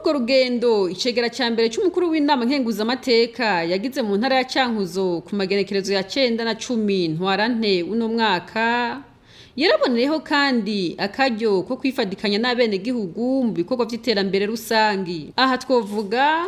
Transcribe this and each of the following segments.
Muri urwo rugendo icegera ca mbere c'umukuru w'inama nkenguzamateka yagize mu ntara ya Cankuzo ku magenekerezo ya 9 na 10 Ntwarante uno mwaka, yaraboneyeho kandi akaryo ko kwifadikanya n'abenegihugu mu bikorwa vy'iterambere rusangi. Aha twovuga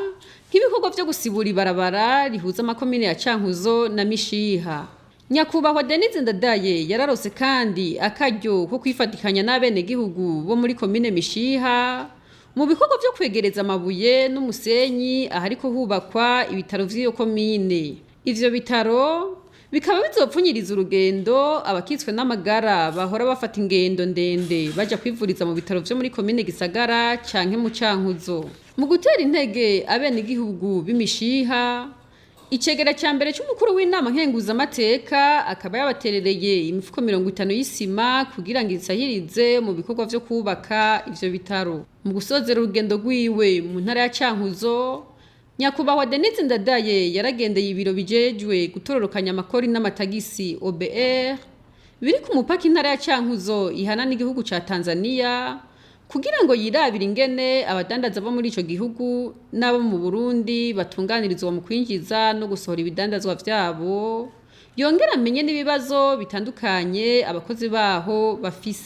nk'ibikorwa vyo gusibura ibarabara rihuza amakomine ya Cankuzo na Mishiha. Nyakubahwa Denise Ndadaye yararose kandi akaryo ko kwifadikanya n'abenegihugu bo muri komine Mishiha mu bikorwa vyo kwegereza amabuye n'umusenyi ahariko hubakwa ibitaro vy'iyo komine. Ivyo bitaro bikaba bizopfunyiriza urugendo abakitswe n'amagara bahora bafata ingendo ndende baja kwivuriza mu bitaro vyo muri komine Gisagara canke mu Cankuzo. Mu gutera intege abenegihugu b'imishiha, icegera ca mbere c'umukuru w'inama nkenguzamateka akaba yabaterereye imifuko 50 y'isima kugira ngo isahirize mu bikorwa vyo kubaka ivyo bitaro. Mu gusozera urugendo rwiwe mu ntara ya Cankuzo, Nyakubahwa Denise Ndadaye yaragendeye ibiro bijejwe gutororokanya amakori n'amatagisi OBR biri ku mupaka intara ya Cankuzo ihana n'igihugu ca Tanzania, kugira ngo yirabire ingene abadandaza bo muri ico gihugu n'abo mu Burundi batunganirizwa mu kwinjiza no gusohora ibidandazwa vyabo, yongera amenye n'ibibazo bitandukanye abakozi baho bafise.